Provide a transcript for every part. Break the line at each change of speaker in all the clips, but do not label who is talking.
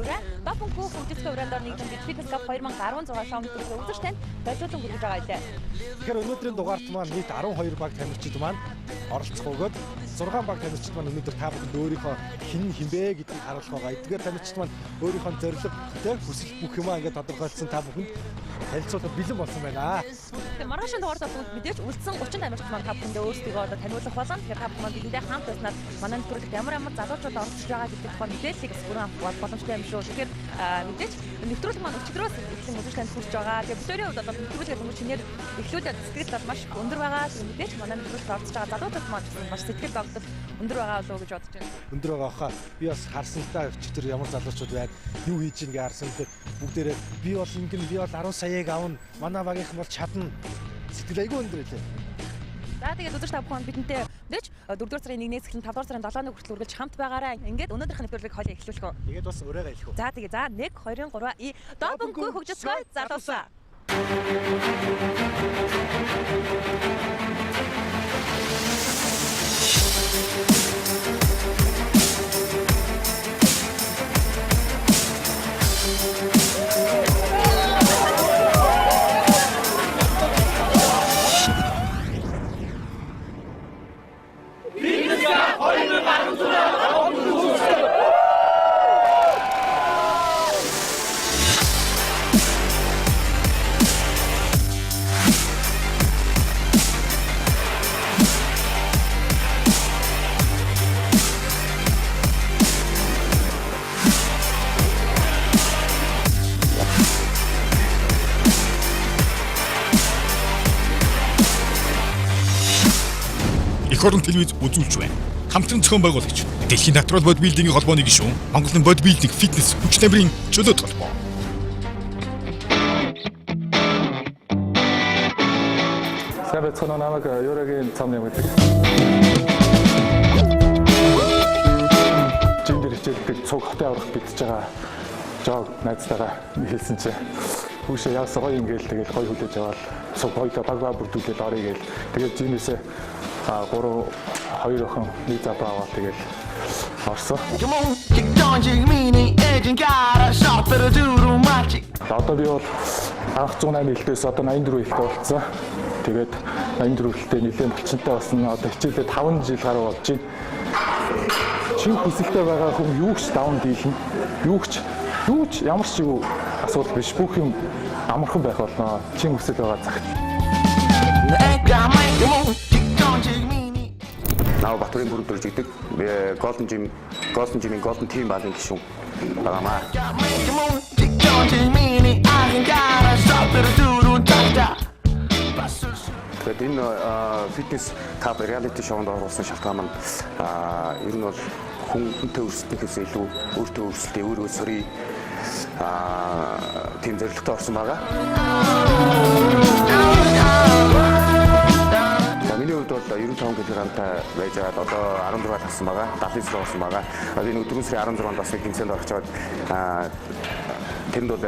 урай Допинг хөгжөлтөй урайнд орны нэгэн Fitness Cup 2016 шоу нэвтрүүлэг үзэгч танд болиулан хүргэж байгаа билээ.
Тэгэхээр өнөөдрийн дугаарт маань нийт 12 баг тамирчид маань оролцох бөгөөд 6 баг тамирчид маань өнөөдөр та бүхэнд өөрийнхөө хэн хинбэ гэдгийг харуулах байгаа. Эдгээр тамирчид маань өөрийнхөө зорилго, тэ, хүсэл бүх юмаа ингээд тодорхойлсон, та бүхэнд танилцуулах бэлэн болсон байна.
Тэгэхээр маргаашийн дугаарт бол мэдээж үлдсэн 30 тамирчид маань та бүхэндээ өөрсдийгөө одоо таниулах болно. Тэгэхээр та бүхэн маань бидэнтэй хамт байснаар манай нэвтрүүлэгт ямар ямар залуучууд оролцож байгаа гэдэг тухай мэдээллийг бас бүрэн авах боломжтой юм шүү. Тэгэхээр мэдээж нэвтрүүлэг маань өчигдрөөс эхлэн үзэгч танд хүрч байгаа. Тэгээ бидний хувьд одоо нэвтрүүлгээ дөнгөж шинээр эхлүүлээд сэтгэл бол маш их өндөр байгаа. Тэгээ мэдээж манай нэвтрүүлэгт оролцож байгаа залуучууд маань гэсэн маш сэтгэл догдол өндөр байгаа болов уу гэж бодож байна.
Өндөр байгаа хаа. Би бас харсан л та, өчигдөр ямар залуучууд байна, юу хийж ийн гэж харсан л бүгдээрээ би бол ингэн, би бол 10 саяыг авна. Манай багийнхан бол чадна. Сэтгэл айгүй өндөр байлээ.
За, тэгээд үзэгч та бүхэн бидэнтэй мэдээж 4-р сарын 1-ээс эхлэн 5-р сарын 7-ны хүртэл үргэлж хамт байгаарай. Ингээд өнөөдрийнх нь нэвтрүүлгийг холио эхлүүлэх үү.
Тэгээд бас урайгаа хэлэх үү.
За, тэгээ, за, 1 2 3 и Допинг хөгжөлтөй залуусаа.
Эх орон телевиз үзүүлж байна. Хамтран зохион байгуулагч Дэлхийн натурал бодибилдингийн холбооны гишүүн, Монголын бодибилдинг фитнес хүч тамирын чөлөөт холбоо.
Сайн байцгаана уу, намайг Юрагийн цам нэм гэдэг. Gym дээр хичээлдэг, цуг хотын аврагт бэлтэж байгаа жог найзтайгаа хэлсэн чинь хүүшээ яасан гоё юм гээл, тэгэл гоё хүлээж аваад цуг хоёлоо баг баг бүрдүүлээд орё гээл. Тэгээд gym ээсээ 3 2 охин, нэг залуу аваад тэгэл орсон. Одоо би бол анх 108 хэлтээс одоо 84 хэлтэй болсон. Тэгээд 84 хэлтэй нэлээд булчинтай болсон. Одоо хичээлээ 5 жил гаруй болж байна. Чин хүсэлтэй байгаа хүн юу ч даван дийлнэ. Юу ч ямар ч юу асуудал биш. Бүх юм амархан байх болно. Чин хүсэл байгаа цагт.
Наа Батөрийн бүрэн дөржигдэг Golden Gym, Golden Gym-ийн Golden Team багийн гишүүн байгаамаа. Тэгээд энэ фитнес cup reality шоунд оруулсан шалтгаан маань ер нь бол хүн хүнтэй өрсөлдөхөөс илүү өөртөө өрсөлдөө, өөрөө сөрий тийм зорилготой орсон байгаа. За, миний хувьд бол 95 кг-тай байж байгаад одоо 16 тассан байгаа. 79 рүү орсон байгаа. Одоо энэ 4 сарын 16-нд бас нэг тэмцээнд орох чад тэрэнд бол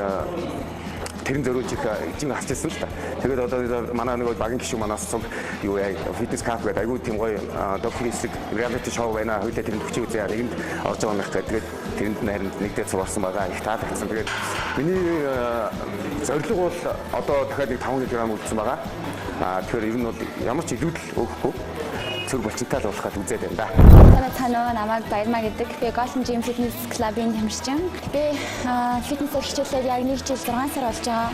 тэрэн зориулж их жин гарч ирсэн л та. Тэгээд одоо манай нэг багийн гишүүн манаас цуг юу яа фитнес cup гэдэг айгүй тийм гоё допинг эсрэг reality шоу байна. Хоёулаа тэрэнд хүчээ үзье. Нэгэнд орж байгаа юм их гэдэг. Тэгээд тэрэнд харин нэгдээ цуг орсон байгаа. Их таалагдсан. Тэгээд миний зорилго бол одоо дахиад нэг 5 кг үлдсэн байгаа. Тэгэхээр ер нь бол ямар ч илүүдэл өгөхгүй цөг булчинтай л болох гэж үзээд байна да.
Сайн цанаа, намайг Баярмаа гэдэг. Би Golden Gym Fitness Club-ын тамирчин. Би фитнесээр хичээллээд яг 1 жил 6 сар болж байгаа.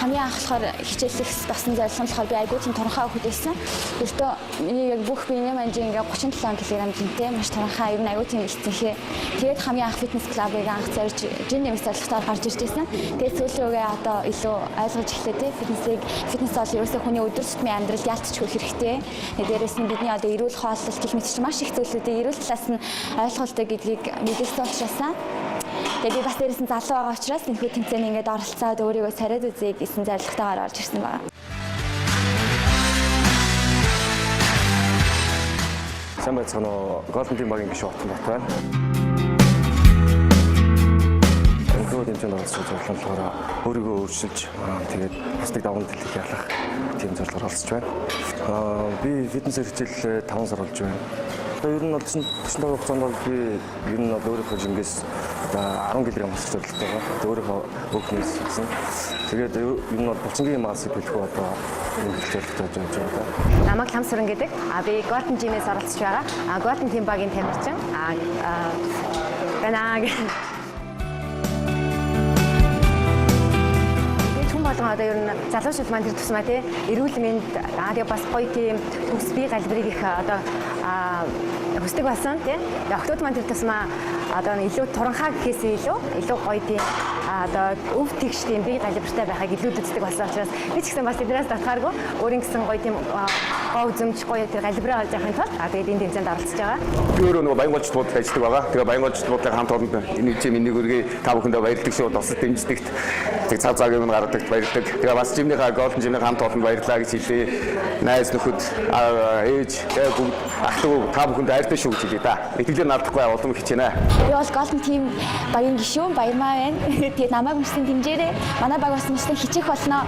Хамгийн анх болохоор хичээллэх болсон зорилго нь болохоор би айгүй тийм туранхай хүүхэд байсан. Ердөө миний яг бүх биеийн манжин ингээ 37 кг жинтэй, маш туранхай, ер нь айгүй тийм элцэнхээ. Тэгээд хамгийн анх фитнес клубыг анх зорж gym нэмэх зорилготойгоор гарч ирж байсан. Тэгээд сүүл рүүгээ одоо илүү ойлгож эхлэв те фитнесийг. Фитнес бол ерөөсөө хүний өдөр тутмын амьдрал яалтчгүй хэрэгтэй. Тэгээд дээрээс нь бидний одоо эрүүл хооллолт гэх мэт чинь маш их зүйлүүдийг эрүүл талаас нь ойлголдог гэдгийг мэдээлсэн учраас тэгээд би бас дээрээс нь залуу байгаа учраас энэхүү тэмцээнд ингээд оролцоод өөрийгөө сариад үзье гэсэн зорилготойгоор орж ирсэн байна.
Сайн байцгаана уу. Golden Team багийн гишүүн Отон бат байна. Энэхүү тэмцээнд оролцох зорилго нь болохоор өөрийгөө өөрчилж, тэгээд бусдыг даван дэлгэх ялах тийм зорилгоор оролцож байна. Би фитнесээр хичээллээ 5 сар болж байна.
Одоо ер нь бол 45 хугацаанд бол би ер нь бол өөрийнхөө жингээс одоо 10 кг хасах зорилготой байгаа. Одоо өөрийнхөө өөхнөөс гэсэн. Тэгээд ер нь бол булчингийн массыг бэлэхүү одоо нэмэх зорилготой явж байгаа.
Намайг Ламсүрэн гэдэг. Би Golden Gym-ээс оролцож байгаа. Golden Team багийн тамирчин. Байна. Хүн болгон одоо ер нь залуучууд маань тэр тусмаа тий эрүүл мэнд тэгээ бас гоё тийм төгс бие галбирыг их одоо хүсдэг болсон тий. Охтууд маань тэр тусмаа одоо илүү туранхаа гэхээсээ илүү гоё тийм одоо өв тэгш тийм бие галбиртай байхыг илүү үздэг болсон учраас би ч гэсэн бас эднээс татхааргүй өөрийн гэсэн гоё тийм гоо үзэмж гоё тэр галбираа олж авахын тулд тэгээд энэ тэмцээнд оролцож байгаа.
Би өөрөө нөгөө Баянголч буудлын ажилладаг байгаа. Тэгээ Баянголч буудлын хамт олонд энэ жим энийг өргөе та бүхэндээ баярлдаг шүү. Тусад дэмждэгт тэг цав цаг юм гаргадагт баярлдаг. Тэгээ бас жимнийхаа Golden Gym-ийн хамт олонд баярлалаа гэж хэлье. Найз нөхөд ээж бүгд ах дүү та бүхэнд хайртай шүү гэж хэлье да. Итгэлээр наадахгүй улам хичээнэ.
Би бол Golden Team багийн гишүүн Баярмаа байна. Тэгээд намайг хүмсэн дэмжээрэй. Манай баг бас мэтлэн хичээх болно.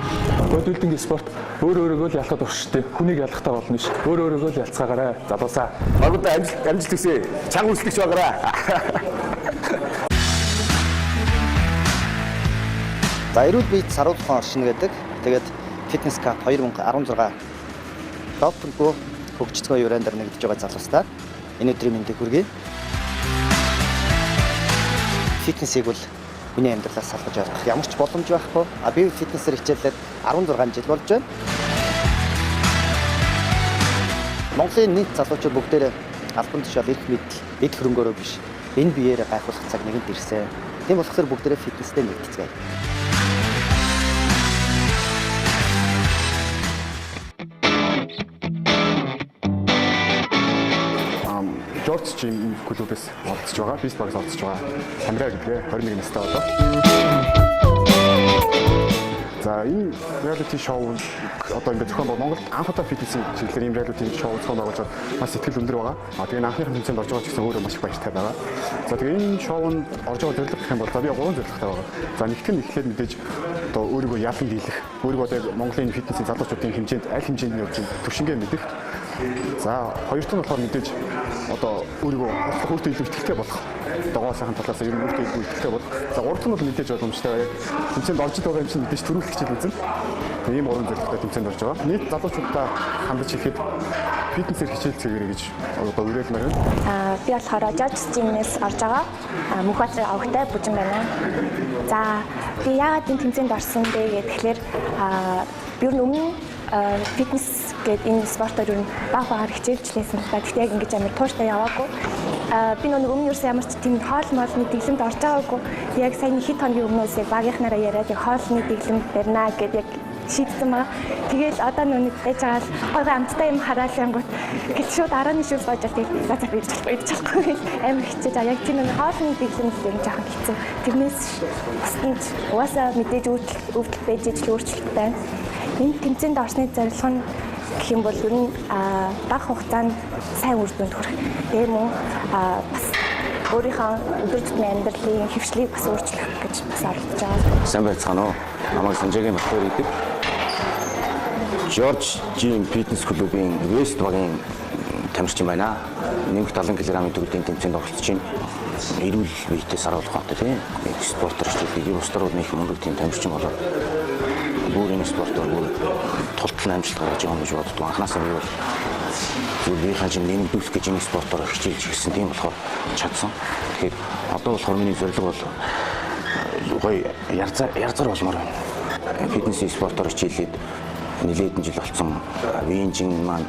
Бодибилдинг спорт өөр өөрийгөө л ялахад уршдээ. Хүнийг ялахтаа болно биш. Өөр өөрийгөө л ялцгаагаарай. Залуусаа.
Багуудаа амжилт хүсье. Чанга хүслэгч байгаарай.
За эрүүл биед саруулхан оршино гэдэг. Тэгээд Fitness Cup 2016 допинггүй хөгжицгөө юран дээр нэгдэж байгаа залуустаа энэ өдрийн мэндийг хүргэе. Фитнесийг бол хүний амьдралаас салгаж ойлгох ямар ч боломж байхгүй. Би фитнесээр хичээллээд 16 жил болж байна. Монголын нийт залуучууд бүгдээрээ албан тушаал, эрх мэдэл, эд хөрөнгөөрөө биш. Энэ биеэрээ гайхуулах цаг нэгэнт ирсэн. Тийм болохоор бүгдээрээ фитнестэй нэгдэцгээе.
George Gym клубээс оролцож байгаа, Beast багаас оролцож байгаа. Самираа гэдгээ 21 настай одоо. За энэ reality show одоо ингээд зохион байгуул Монголд анх удаа фитнесийн чиглэлээр ийм reality show зохион байгуулж байгаа маш сэтгэл өндөр байгаа. Тэгээ анхныхын тэмцээнд орж байгаа ч гэсэн өөрөө маш их баяртай байгаа. За тэгээ энэ шоунд орж байгаа зорилго гэх юм бол за би 3 зорилготой байгаа. За нэгт нь эхлээд мэдээж одоо өөрийгөө ялан дийлэх, өөрийгөө одоо яг Монголын фитнесийн залуучуудын хэмжээнд аль хэмжээнд явж төвшингээ мэдэх. За хоёр дахь нь болохоор мэдээж одоо өөрийгөө өөртөө илүү ихтэй болох. Одоо гоо сайхан талаас ер нь өөртөө илүү ихтэй болох. За гурав дахь нь бол мэдээж боломжтой. Яг тэмцээнд орж байгаа юм чинь мэдээж төрүүлэх хичээл үзнэ. Ийм гурван зорилготой тэмцээнд орж байгаа. Нийт залуучуудаа хандаж хэлэхэд фитнесээр хичээлцгээгээрэй гэж одоо уриалмаар байна.
Би болохоор George Gym-ээс орж байгаа. Мөнхбаатар овогтой бүжин байна. За би яагаад энэ тэмцээнд орсон бэ гэхээр би ер нь өмнө фитнес гэдэг энэ спортоор ер нь баг багаар хичээлжлээсэн л та. Гэхдээ яг ингэж амар тууштай яваагүй. Би нэг өмнө юусэн ямар ч тийм хоол моолны дэглэмд орж байгаагүй. Яг сайн хэд хоногийн өмнөөс яг багийнхнаараа яриад яг хоолны дэглэм барина гэд яг шийдсэн байгаа. Тэгэл одоо нүг байж байгаа л гой гой амттай юм хараал янгут гэл шууд 11 шүүс гоожол тэгэл за за би идэж чадахгүй гэж амар хичээж байгаа. Яг тийм нэг хоолны дэглэм л юм жоохон хэцүү. Тэрнээс бусдад угаасаа мэдээж өвдөл байж ижил өөрчлөлт байна. Энэ тэмцээнд орсны зорилго нь гэх юм бол ер нь бага хугацаанд сайн үр дүнд хүрэх. Тэгээ мөн бас өөрийнхөө өдөр тутмын амьдралын хэвшлийг бас өөрчлөх гэж бас оролдож байгаа.
Сайн байцгаана уу? Намайг Санжаагийн Батбаяр гэдэг. George Gym Fitness клубын West багийн тамирчин байна. Нэмэх 70 кг-ийн төгөлдрийн тэмцээнд оролцож байна. Эрүүл биетэй саруулах хонтой тийм. Спортоор хичээлдэг. Бусдаар бол нэг мундаг тийм тамирчин болоод бүр энэ спортоор бүр тултал амжилт гаргаж байгаа юм гэж боддог. Анхнаасаа би бол зүгээр биеийнхээ жим нэмэгдүүлэх гэж энэ спортоор хичээлж ирсэн. Тийм болохоор чадсан. Тэгэхээр одоо болохоор миний зорилго бол гоё ярзар болмоор байна. Фитнесийн спортоор хичээлээд нэлээдэн жил болсон. Биеийн жин маань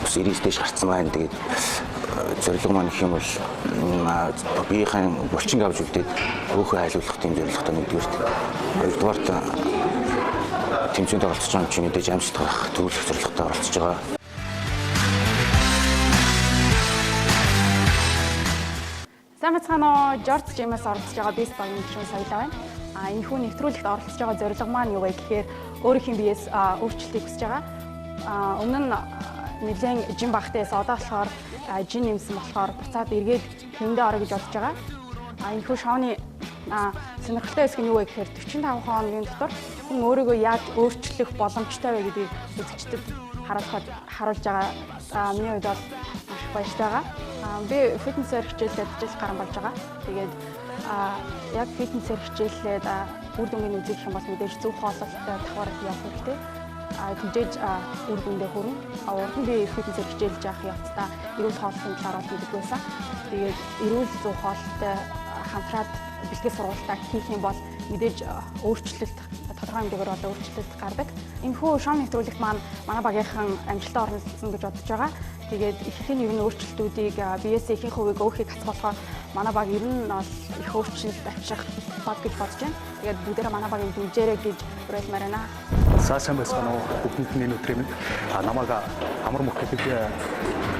бас 99 дэш гарцсан байна. Тэгээд зорилго маань гэх юм бол биеийнхээ булчинг авч үлдээд өөхөө айлуулах тийм зорилготой нэгдүгээрт. Хоёрдугаарт тэмцээнд оролцож байгаа юм чинь мэдээж амжилт гаргах төвлөх зорилготой оролцож байгаа.
Сайн байцгаана уу? George Gym-аас оролцож байгаа Beast багийн гишүүн Соёлоо байна. Энэхүү нэвтрүүлэгт оролцож байгаа зорилго маань юу вэ гэхээр өөрийнхөө биеэс өөрчлөлтийг хүсэж байгаа. Өмнө нь нэлээд жим багтаас одоо болохоор жин нэмсэн болохоор буцаад эргээд хэмдэ орё гэж бодож байгаа. Энэхүү шоуны сонирхолтой хэсэг нь юу вэ гэхээр 45 хоногийн дотор хүн өөрийгөө яаж өөрчлөх боломжтой вэ гэдгийг үзэгчдэд харуулж байгаа. Миний хувьд бол маш их баяртай байгаа. Би фитнесээр хичээллээд жил гарan болж байгаа. Тэгээд яг фитнесээр хичээллээд үр дүнгийн үзэх юм бол мэдээж зөв хооллолттой давхар явах хэрэгтэй. Тэгжээж үр дүндээ хүрнэ. Урд нь би фитнесээр хичээлж явах явцдаа эрүүл хооллолтын талаар бол мэддэг байсан. Тэгээд эрүүл зөв хооллолттой хамтраад бэлтгэл сургалтаа хийх юм бол мэдээж өөрчлөлт тодорхой хэмжээгээр одоо өөрчлөлт гардаг. Энэхүү шоу нэвтрүүлэгт маань манай багийнхан амжилттай оролцсон гэж бодож байгаа. Тэгээд ихэнх нь ер нь өөрчлөлтүүдийг биесээ ихэнх хувийг өөхийг хацах болохоор манай баг ер нь бол их өөрчлөлт авчрах баг гэж бодож байна. Тэгээд бүгдээрээ манай багийг дэмжээрэй гэж уриалмаар байна.
За сайн байцгаана уу, бүгдэнд нь энэ өдрийн мэнд. Намайг Амар мөх гэдэг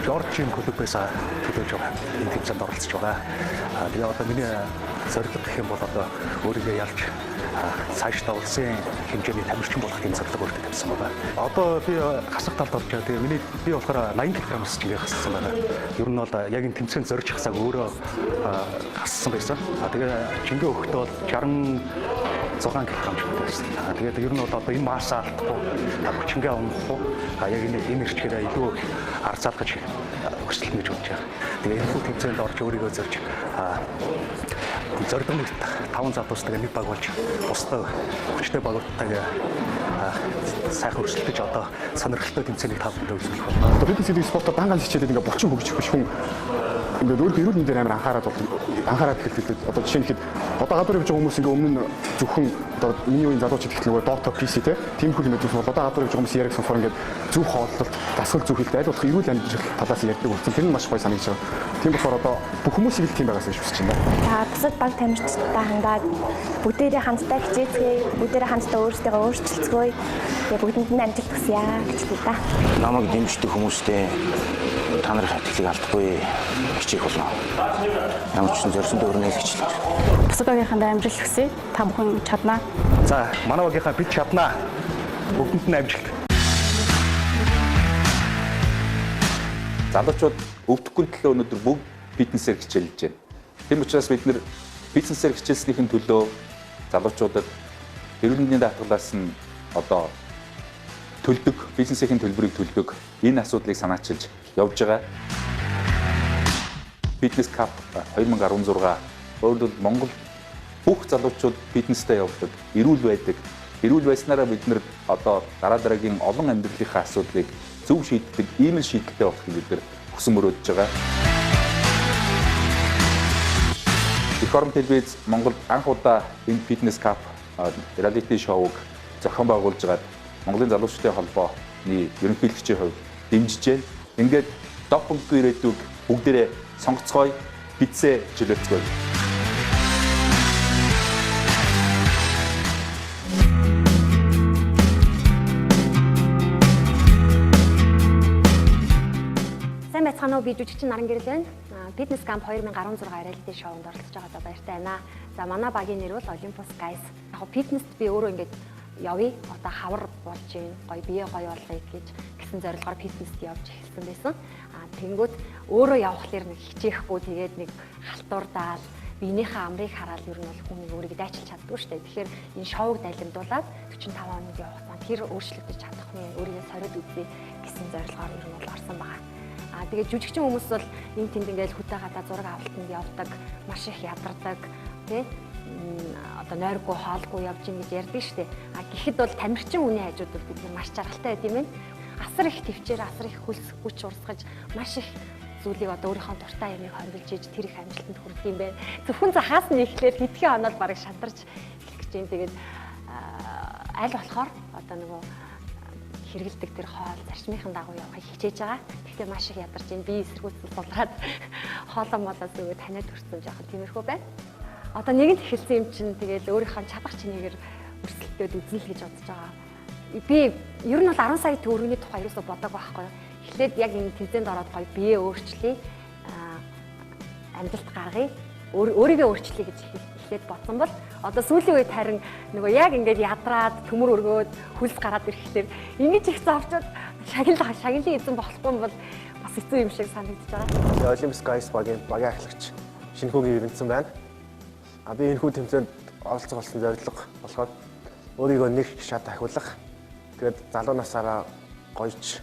Жорж Жим клубээс төлөөлж байгаа. Энэ тэмцээнд оролцож байгаа. Тэгээ одоо миний зорилго гэх юм бол одоо өөрийгөө ялж цаашдаа улсын хэмжээний тамирчин болох тийм зорилго өөртөө тавьсан байна. Одоо би хасах талд орж байгаа. Тэгээ миний би болохоор 80 кг насчиг хассан байна. Ер нь бол яг энэ тэмцээнд зорж хасааг өөрөө хассан байсан. Тэгээ чингээ өгөхдөө бол 66 кг байсан. Тэгээд ер нь бол одоо энэ маасаа алдахгүй, хүчингээ унахгүй, яг энэ эрчгээр илүү их арзаалгаж өрсөлдөнө гэж бодож байгаа. Тэгээ энэ хүү тэмцээнд орж өөрийгөө зорж зорилго нэгт 5 залуустайгаа нэг баг болж бусдаа хүчтэй багуудтайгаа сайхан өрсөлдөж одоо сонирхолтой тэмцээнийг та бүхэндээ үзүүлэх болно.
Одоо фитнес гэдэг спортоор дан ганц хичээлээд ингээ булчин хөгжих биш, хүн ингээд өөрийнхөө эрүүл мэндээр амар анхаарал эхэлдэг. Одоо жишээ нь хэд одоо гадуур явж байгаа хүмүүс ингээ өмнө нь зөвхөн одоо миний үеийн залуучууд ихтэй нөгөө Dota PC те тиймэрхүү юм байдаг бол одоо гадуур явж байгаа хүмүүс яриг сонсохоор ингээд зөв хооллолт, дасгал зөв хэлтэй аль болох эрүүл амьдрал талаас ярьдаг болсон. Тэр нь маш гоё санагдаж байгаа. Тийм болохоор одоо бүх хүмүүсийг л тийм байгаасаа гэж хүсэж байна.
За бусад баг тамирчдаа хандаад бүгдээрээ хамтдаа хичээцгээе, бүгдээрээ хамтдаа өөрсдийгөө өөрчилцгөөе. Тэгээ бүгдэнд нь амжилт хүсье гэж хэлье да.
Намайг дэмждэг хүмүүстэй та нарын итгэлийг алдахгүй хичээх болно. Ямар ч гэсэн зорьсон дөрнөө хичээлж.
Бусад багийнхандаа амжилт хүсье. Та бүхэн чаднаа.
За манай багийнхаа бид чаднаа. Бүгдэнд нь амжилт.
Залуучууд өвдөхгүй төлөө өнөөдөр бүгд фитнесээр хичээлж байна. Тийм учраас бид нэр фитнесээр хичээлснийхэн төлөө залуучуудад эрүүл мэндийн даатгалаас нь одоо төлдөг, бизнесийн төлбөрийг төлдөг энэ асуудлыг санаачилж явж байгаа. Fitness Cup 2016 өөрөлд Монгол бүх залуучууд фитнестэй явдаг, эрүүл байдаг. Эрүүл байснараа бид нэр одоо дараа дараагийн олон амьдралынхаа асуудлыг зөв шийддэг, ийм л шийдэлтэй болохыг бид нэр хүсэн мөрөөдөж байгаа. Эх орон телевиз Монголд анх удаа энэ Fitness Cup реалити шоуг зохион байгуулж байгаад Монголын залуучдын холбооны ерөнхийлөгчийн хувьд дэмжиж байна. Ингээд допинггүй ирээдүг бүгдээрээ сонгоцгоё, битсээ чөлөөлцгөөе.
Сайн байцгаана уу, би жүжигчин Наран Гэрэл байна. Fitness Camp 2016 реалити шоунд оролцож байгаадаа баяртай байна. За манай багийн нэр бол Olympus Guys. Яг фитнест би өөрөө ингээд явъя. Одоо хавар болж гин, гоё бие гоё болгоё гэж гэсэн зорилгоор фитнест явж эхэлсэн байсан. Тэнгүүт өөрөө явхлаар нэг хичээхгүй тэгээд нэг халтурдаал биенийхээ амрыг хараад ер нь бол хүн нэг өөрийгөө дайчилж чаддгүй шүү дээ. Тэгэхээр энэ шоуг дайлимдуулаад 45 хоног явах зам тэр өөрчлөгдөж чадах нь өөрийгөө сориод үзье гэсэн зорилгоор ер нь бол орсон байгаа. Тэгээд жүжигчин хүмүүс бол энэ тэнд ингээл хөтэ гадаа зураг авалтанд явдаг, маш их ядардаг, тий? Одоо нойргүй хоолгүй явж ийн гэж ярьдаг шүү дээ. Гэхэд бол тамирчин хүний хажууд бол бид нар маш жаргалтай байд юм байна. Асар их төвчээр, асар их хөлс хүч урсгаж, маш их зүйлийг одоо өөрийнхөө дуртай юмыг хоригдж иж тэр их амжилтанд хүрдэг юм байна. Зөвхөн захаас нь эхлээл хэдхэн онол бараг шантарч эхлэх гэж байна. Тэгээд аль болохоор одоо нөгөө хэрэгэлдэг тэр хоол зарчмынхан дагуу явахыг хичээж байгаа. Гэхдээ маш их ядарч байна. Би эсэргүүцэл сулраад хоолоо молоос өгөө таниад төрсөн жоохон тиймэрхүү байна. Одоо нэг л эхэлсэн юм чинь тэгэл өөрийнхөө чадах чинээгээр өрсөлдөөд үзнэ л гэж бодож байгаа. Би ер нь бол 10 сая төгрөгийн тухай ерөөсөө бодог байхгүй юу. Эхлээд яг энэ тэмцээнд ороод гоё бие өөрчлөе, амжилт гаргая, өөрийгөө өөрчлөе гэж эхлээд бодсон бол одоо сүүлийн үед харин нөгөө яг ингээд ядраад төмөр өргөөд хөлс гараад ирэхлээр ингэж их зовчод шагналын эзэн болохгүй бол бас хэцүү юм шиг санагдаж байгаа.
Olympus Guys багийн ахлагч Шинэхүүгийн ирэнцэн байна. Би энэхүү тэмцээнд оролцох болсон зорилго болохоор өөрийгөө нэг шат ахиулах, тэгээд залуу насаараа гоёж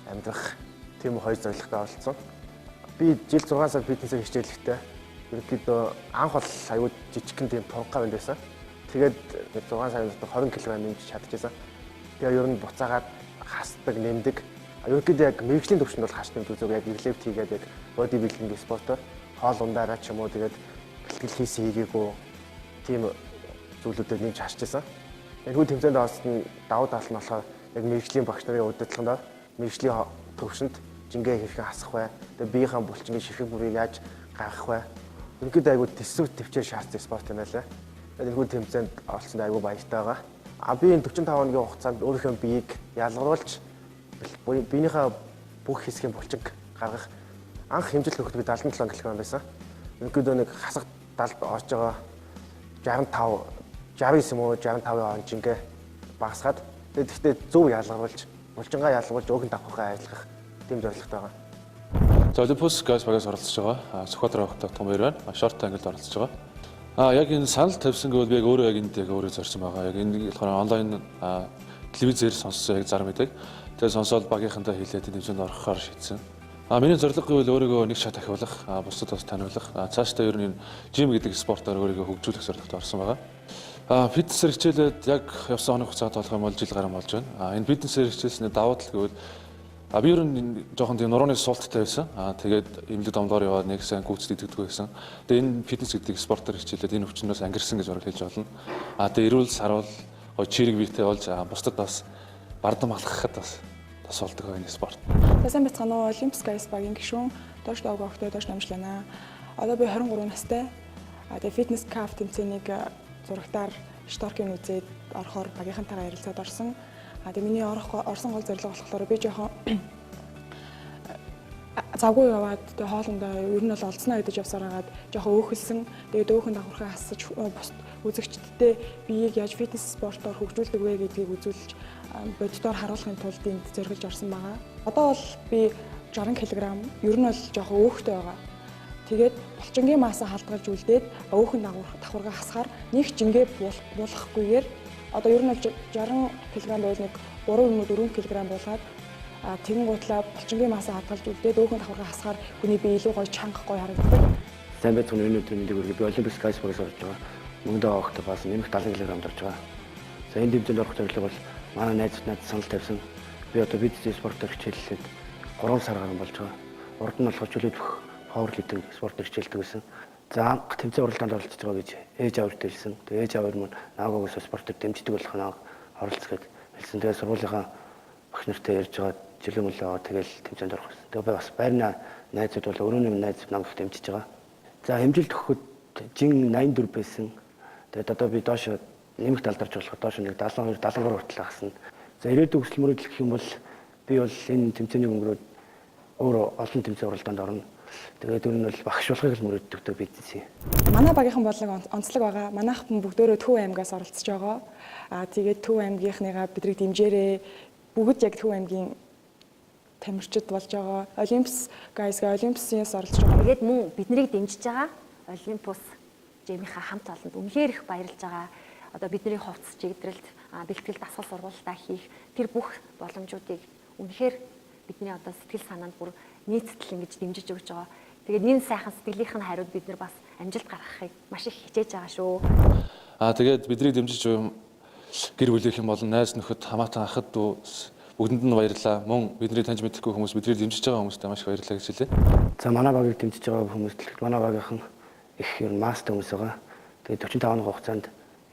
амьдрах тийм хоёр зорилготой оролцсон. Би жил 6 сар фитнесээр хичээллэхдээ ерөнхийдөө анх бол аюу жижигхэн тийм тунхаа байна байсан. Тэгээд 6 сарын дотор 20 кг нэмж чадчихсан. Тэгээ ер нь буцаагаад хасдаг, нэмдэг. Ерөнхийдөө яг мэргэжлийн төвшөнд бол хас нэмж үзээгүй, яг релефт хийгээд яг бодибилдинг спортоор хоол ундаараа ч юм уу тэгээд бэлтгэл хийсэн хийгээгүй тийм зүйлүүдэд нэмж хасчихсан. Энэхүү тэмцээнд орсон давуу тал нь болохоор яг мэргэжлийн багш нарын удирдлаганд мэргэжлийн төвшөнд жингээ хэрхэн хасах вэ? Тэгээ биеийнхээ булчингийн ширхэг бүрийг яаж гаргах вэ? Ерөнхийдөө айгүй төсөв төвчээр шаардсан спорт юм байлаа. Тэгээд энэхүү тэмцээнд оролцсонд айгүй баяртай байгаа. А би энэ 45 хоногийн хугацаанд өөрийнхөө биеийг ялгаруулж биенийхээ бүх хэсгийн булчинг гаргах анх хэмжил өгөхөд би 77 кг байсан. Ерөнхийдөө нэг хасах 70-д орж байгаа 65 69 юм уу 65-ын он жингээ багасгаад тэгээд гэхдээ зөв ялгаруулж булчингаа ялгаруулж өөхөн давхархаа ажиллах тийм зорилготой байгаа.
За Olympus Guys багаас оролцож байгаа. Сүхбаатар авахт том баяр байна. Short angle оролцож байгаа. Яг энэ санал тавьсан гэвэл би яг өөрөө яг энд яг өөрөө зорьсон байгаа. Яг энэ болохоор онлайн телевизээр сонссон яг зар мэдээг. Тэгээд сонсоод багийнхантай хэлээд тэмцээнд орохоор шийдсэн. Миний зорилго гэвэл өөрийгөө нэг шат ахиулах, бусдад бас таниулах, цаашдаа ер нь энэ жим гэдэг спортоор өөрийгөө хөгжүүлэх зорилготой орсон байгаа. Фитнесээр хичээлээд яг явсан хоног хугацаад болох юм бол жил гарan болж байна. Энэ фитнесээр хичээлсний давуу тал гэвэл би ер нь жоохон тийм нурууны суулттай байсан. Тэгээд эмнэлэг домдоор яваад нэг сайн гүйцэд идэгдэггүй байсан. Тэгээд энэ фитнес гэдэг спортоор хичээлээд энэ өвчнөөс ангирсан гэж бараг хэлж болно. Тэгээд эрүүл саруул гоё чирэг биетэй болж бусдад бас бардам алхахад бас тас болдог энэ спорт.
За сайн байцгаана уу? Olympus Guys багийн гишүүн Доош Дог огтой Доош намжлана. Одоо би 23 настай. Тэгээд фитнес каф тэмцээнийг зурагтаар шторкийг үзээд орохоор багийнхантайгаа ярилцаад орсон. Тэгээд миний орсон гол зорилго болохоор би жоохон завгүй яваад тэгээд хоолундаа ер нь бол олдсноо идэж явсаар хагаад жоохон өөхөлсөн. Тэгээд өөхөн давхархаа хасаж бус үзэгчдтэй биеийг яаж фитнес спортоор хөгжүүлдэг вэ гэдгийг үзүүлж боддоор харуулахын тулд энд зориглож орсон байгаа. Одоо бол би 60 кг ер нь бол жоохон өөхтэй байгаа. Тэгээд булчингийн масса халдгалж үлдээд өөхөн давхаргаа хасахаар нэг жингээ буулгахгүйгээр одоо ер нь бол 60 кг байвал нэг 3 юм уу 4 кг буулгаад тэгэн гутлаа булчингийн масса хадгалж үлдээд өөхөн давхаргаа хасахаар хүний бие илүү гоё чанга гоё харагддаг.
Сайн байцгаана уу, энэ өдрийн мэндийг хүргэе. Би Olympus Guys багаас орж байгаа. Мөнгөдөө огтой бас нэмэх 70 кг орж байгаа. За энэ тэмцээнд орох зорилго бол манай найзууд надад санал тавьсан. Би одоо фитнес спортоор хичээллээд 3 сар гарan болж байгаа. Урд нь болохоор чөлөөт бүх powerlifting спортоор хичээлдэг байсан. За анх тэмцээн уралдаанд оролцож байгаа гэж ээж аавд хэлсэн. Тэгээ ээж аав маань наагаас спортоор дэмждэг болох нааг оролцох гэж хэлсэн. Тэгээ сургуулийнхаа багш нартай ярьж байгаа жилийн мөлөө аваад тэгэл тэмцээнд орох гэсэн. Тэгээ би бас байрны найзууд бол өрөөний найз намайг дэмжиж байгаа. За хэмжилт өгөхөд жин 84 байсан. Тэгээд одоо би доош нэмэх талдарч болох доош нэг 72 73 хүртэл хасна. За ирээдүйн хүсэл мөрөөдөл гэх юм бол би бол энэ тэмцээнийг өнгөрөөд өөрөө олон тэмцээн уралдаанд орно. Тэгээд ер нь бол багш болохыг л мөрөөддөг бизнес.
Манай багийнхан болон онцлог байгаа. Манайх бүгдөө Төв аймгаас оролцож байгаа. Тэгээд Төв аймгийнхныгаа бидрийг дэмжээрэй. Бүгд яг Төв аймгийн тамирчид болж байгаа. Olympus Guys-га Olympus-аас оролцож байгаа.
Тэгээд мөн биднийг дэмжиж байгаа Olympus Gym-ийнхаа хамт олонд үнэхээр их баярлж байгаа. Одоо бидний хувцас чигдрэлт, бэлтгэл дасгал сургуультаа хийх тэр бүх боломжуудыг үнэхээр бидний одоо сэтгэл санаанд бүр нийцтэл ингэж дэмжиж өгч байгаа. Тэгээд энэ сайхан сэтгэлийнх нь хариуд бид нар бас амжилт гаргахыг маш их хичээж байгаа шүү.
Тэгээд бидний дэмжиж гэр бүлийнхэн болон найз нөхөд, хамаатан ахад дүү бүгдэнд нь баярлалаа. Мөн бидний таньж мэдэхгүй хүмүүс, бидний дэмжиж байгаа хүмүүстээ маш их баярлалаа гэж хэлье.
За манай багийг дэмжиж байгаа хүмүүст манай багийнхан их ер нь мастер хүмүүс байгаа. Тэгээд 45 хоногийн хугацаанд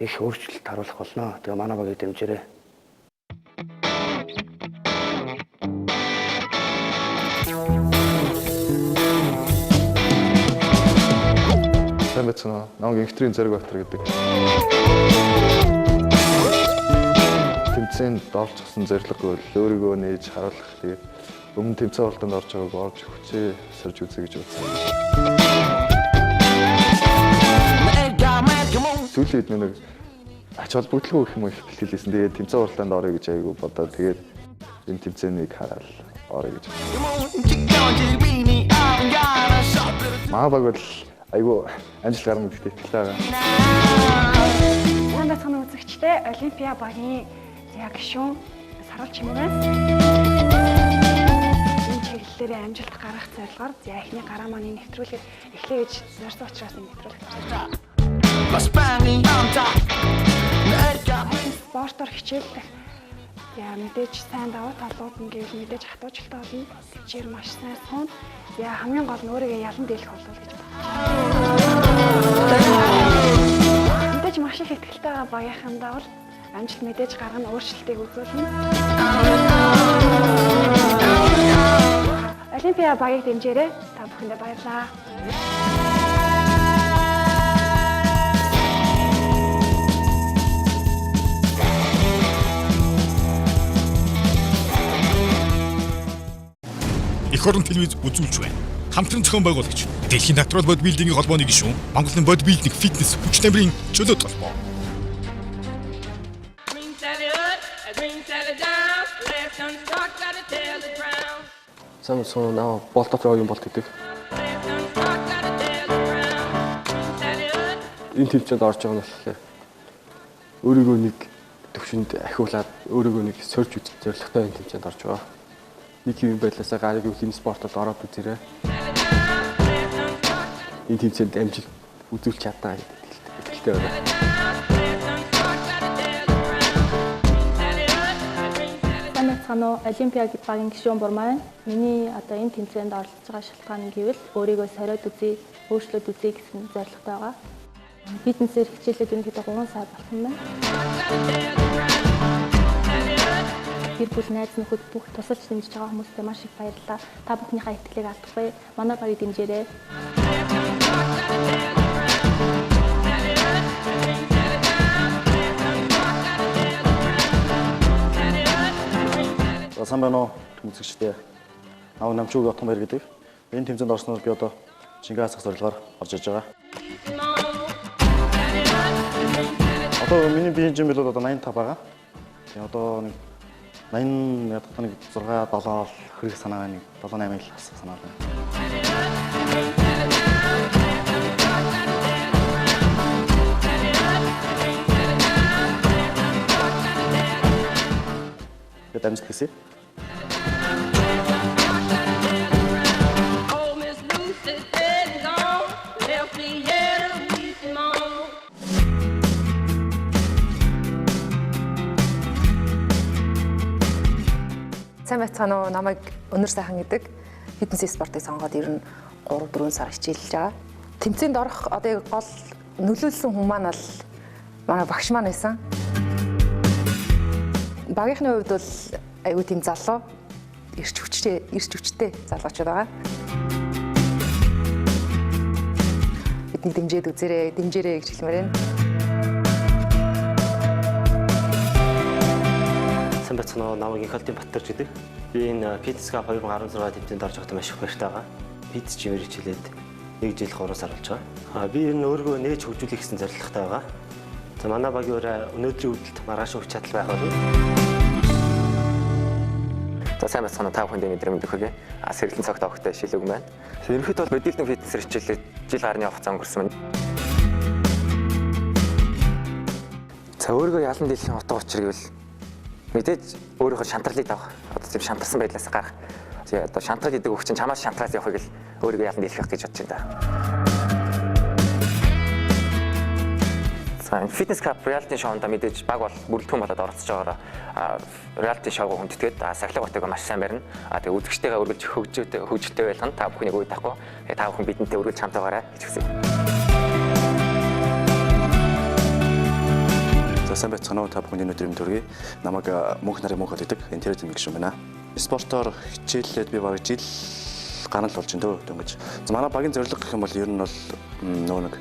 их өөрчлөлт харуулах болно. Тэгээ манай багийг дэмжээрэй.
Сайн байцгаана уу? Намайг Инхтрийн Зориг Баатар гэдэг. Тэмцээнд оролцсон зорилго бол өөрийгөө нээж харуулах. Тэгээд өмнө тэмцээн уралдаанд орж байгааг орж хүчээ сорж үзье гэж бодсон. Сүүлийн үед нэг ач холбогдолгүй гэх юм уу их бэлтгэлээсэн. Тэгээд тэмцээн уралдаанд орё гэж айгүй бодоод тэгээд энэ тэмцээнийг хараад орё гэж. Манай баг бол айгүй амжилт гарна гэдэгт итгэлтэй байгаа.
Сайн байцгаана уу үзэгчдээ. Олимпиа багийн гишүүн Саруул Чимээ байна. Энэ
чиглэлээрээ амжилт гаргах зорилгоор за эхний гараа маань энэ нэвтрүүлгээр эхлэе гэж зорьсон учраас энэ нэвтрүүлэгт орсон. Спортоор хичээллэх яа мэдээж сайн давуу талууд нь гэвэл мэдээж хатуучлалтай болно. Тэвчээр маш сайн суuna. Яа хамгийн гол нь өөрийгөө ялан дийлэх болов гэж бодож байна. Мэдээж маш их итгэлтэй байгаа багийнхандаа бол амжилт мэдээж гаргана, өөрчлөлтийг үзүүлнэ. Олимпиа багийг дэмжээрэй. Та бүхэндээ баярлалаа.
Эх орон телевиз үзүүлж байна. Хамтран зохион байгуулагч Дэлхийн натурал бодибилдингийн холбооны гишүүн Монголын бодибилдинг фитнес хүч тамирын чөлөөт холбоо.
Сайн уу, наа болтот юм болт гэдэг. Энэ тэмцээнд орж байгаа нь болохоор өөрийгөө нэг төвшөнд ахиулаад өөрийгөө нэг сорж үзэх зорилготой энэ тэмцээнд орж байгаа. Нэг юм байдлаасаа гарыг үл энэ спортод ороод үзээрэй. Энэ тэмцээнд амжилт үзүүлж чадна гэдэг итгэлтэй байна.
Сайн байцгаана уу? Олимпиа багийн гишүүн Бурмаа. Миний одоо энэ тэмцээнд оролцож байгаа шалтгаан нь гэвэл өөрийгөө сориод үзье, өөрчлөөд үзье гэсэн зорилготой байгаа. Фитнесээр хичээлээд ерөнхийдөө 3 сар болсон байна. Гэр бүл, найз нөхөд бүх тусалж дэмжиж байгаа хүмүүстээ маш их баярлалаа. Та бүхнийхээ итгэлийг алдахгүй. Манай багийг дэмжээрэй.
За сайн байна уу үзэгчдээ. Намайг Намчууг Отгонбаяр гэдэг. Энэ тэмцээнд орсноор би одоо Чингис хасах зорилгоор орж иж байгаа. Одоо миний биеийн жим бол одоо 85 байгаа. Тэгээ одоо нэг 80 ядах нэг 6 7 хэрэг санаа нэг 7 8 л хасах санаа байна. Тэгээд амжилт хүсье.
Сайн байцгаана уу? Намайг Өнөр сайхан гэдэг. Фитнес спортыг сонгоод ер нь 3-4 сар хичээлж байгаа. Тэмцээнд орох одоо яг гол нөлөөлсөн хүн маань бол манай багш маань байсан. Багийнхны хувьд бол айгүй тийм залуу, эрч хүчтэй залуучууд байгаа. Бидний дэмжиж үзээрэй, дэмжээрэй гэж хэлмээр байна.
Сайн байцгаана уу? Намайг Инхолтын Баттарж гэдэг. Би энэ Fitness Cup 2016 тэмцээнд орж байхдаа маш их баяртай байгаа. Фитнес жимээр хичээлээд 1 жил 3 сар болж байгаа. Би ер нь өөрийгөө нээж хөгжүүлэх гэсэн зорилготой байгаа. За манай багийн ураа өнөөдрийн өвдөлт маргааш хүч чадал байх болно.
За сайн байцгаана уу? Та бүхэнд энэ өдрийн мэндийг хүргэе. Сэргэлэн цогт огтой шилүүг байна. Ерөнхийдөө бол бодибилдинг фитнесээр хичээлээд жил гарны хугацаа өнгөрсөн байна. За өөрийгөө ялан дийлэх утга учир гэвэл мэдээж өөрийнхөө шантарлыг давах. Одоо тийм шантарсан байдлаас гарах. Тэгээ одоо шантрал гэдэг үг чинь чамаас шантраас явахыг л өөрийгөө ялан дийлэх гэж бодож байна. За Fitness Cup reality show-нд мэдээж баг бол бүрэлдэхүүн болоод оролцож байгаараа reality show-г хүндэтгээд сахилга батыг маш сайн барина. Тэгээ үзэгчтэйгээ үргэлж хөгжилтэй байлгана. Та бүхнийг үе тахгүй. Тэгээ та бүхэн бидэнтэй үргэлж хамт байгаарай гэж хүсье.
За сайн байцгаана уу? Та бүхэнд энэ өдрийн мэнд хүргэе. Намайг Мөнх нарын Мөнх гэдэг интернет гишүүн байна. Спортоор хичээллээд би бараг жил гарan л болж байна дөө дөнгөж. За манай багийн зорилго гэх юм бол ер нь бол нөгөө нэг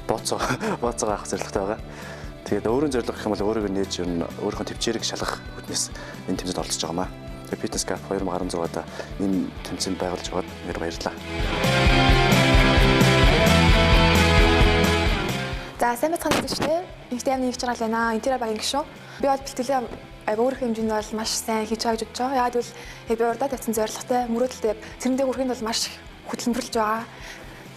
бооцоо авах зорилготой байгаа. Тэгээд өөрийн зорилго гэх юм бол өөрийгөө нээж ер нь өөрийнхөө төвчээрийг шалгах үднэс энэ тэмцээнд оролцож байгаа маа. Тэгээд Fitness Cup 2016-д энэ тэмцээнд байгуулж байгаад нэр баярлалаа.
За сайн байцгаана үзэгчдээ. Инхтэй амны их жаргал байна. Интера багийн гишүүн. Би бол бэлтгэлээ айгүй өөрийнхөө хэмжээнд бол маш сайн хийж байгаа гэж бодож байгаа. Яагаад гэвэл яг би урдаа тавьсан зорилготой, мөрөөдөлтэй тэрэндээ хүрэхэд бол маш их хөдөлмөрлөж байгаа.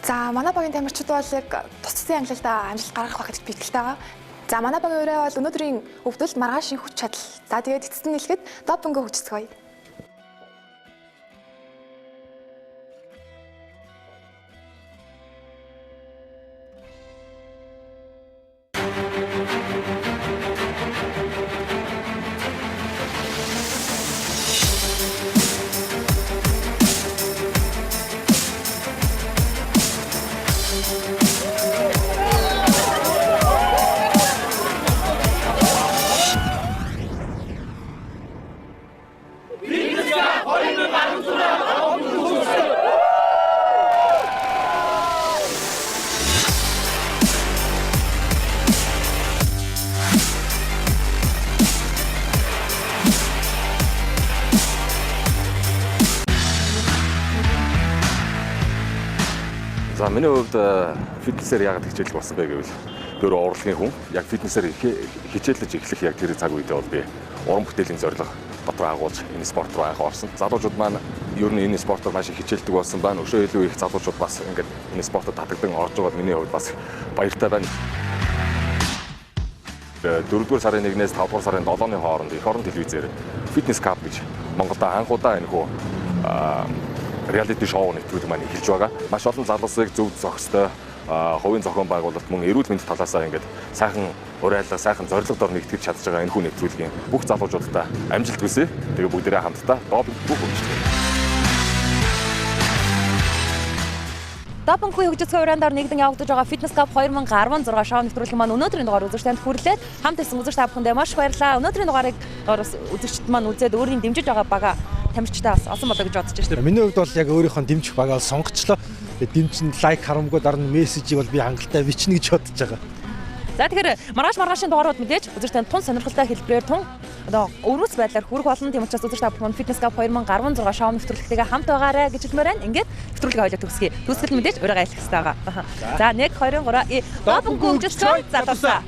За манай багийн тамирчид бол яг тусдын ангилалдаа амжилт гаргах байх гэдэгт би итгэлтэй байгаа. За манай багийн ураа бол өнөөдрийн өвдөлт маргаашийн хүч чадал. За тэгээд эцэст нь хэлэхэд допингөө хөгжицгөөе.
За, миний хувьд фитнесээр яагаад хичээлэх болсон бэ гэвэл би өөрөө урлагийн хүн. Яг фитнесээр хичээллэж эхлэх яг тэр цаг үедээ бол би уран бүтээлийн зорилго дотор агуулж энэ спорт руу анх орсон. Залуучууд маань ер нь энэ спортоор маш их хичээлдэг болсон байна. Өшөө илүү их залуучууд бас ингээд энэ спортод татагдан орж байгаа миний хувьд бас баяртай байна. 4-р сарын 1-ээс 5-р сарын 7-ны хооронд эх орон телевизээр Fitness Cup гэж Монголд анх удаа энэ хүү реалити шоу нэвтрүүлэг маань эхэлж байгаа. Маш олон залуусыг зөв зохистой хувийн зохион байгуулалт мөн эрүүл мэнд талаасаа ингээд сайхан уриалга, сайхан зорилго дор нэгтгэж чадж байгаа энэ хүү нэвтрүүлгийн бүх залуучуудаа амжилт хүсье. Тэгээ бүгдээрээ хамтдаа допинггүй хөгжих.
Допинггүй хөгжицгөө уран дор нэгдэн явагдаж байгаа Fitness Cup 2016 шоу нэвтрүүлэг маань өнөөдрийн дугаар үзэгч танд хүрлээд хамт ирсэн үзэгч та бүхэндээ маш их баярлалаа. Өнөөдрийн дугаарыг үзэгчд маань үзээд өөрийн дэмжиж байгаа бага тамирчтай бас олсон болоо гэж бодож байна.
Миний хувьд бол яг өөрийнхөө дэмжих багаа сонгочлоо. Дэмжинд лайк харамгүй дараа нь мессежийг бол би хангалттай бичнэ гэж бодож байгаа.
За, тэгэхээр маргааш маргаашийн дугаарууд мэдээж үзэгч танд тун сонирхолтой хэлбэрээр, тун одоо өрөөс байдлаар хүрэх болно. Тийм учраас үзэгч та бүхэн Fitness Cup 2016 шоу нэвтрүүлэгтэйгээ хамт байгаарай гэж хэлмээр байна. Ингээд нэвтрүүлгээ хоёлоо төгсгөе. Төгсгөл мэдээж өөрийгөө айлах хэрэгтэй байгаа. За, 1 2 3 допинггүй хөгжилцөө залуусаа.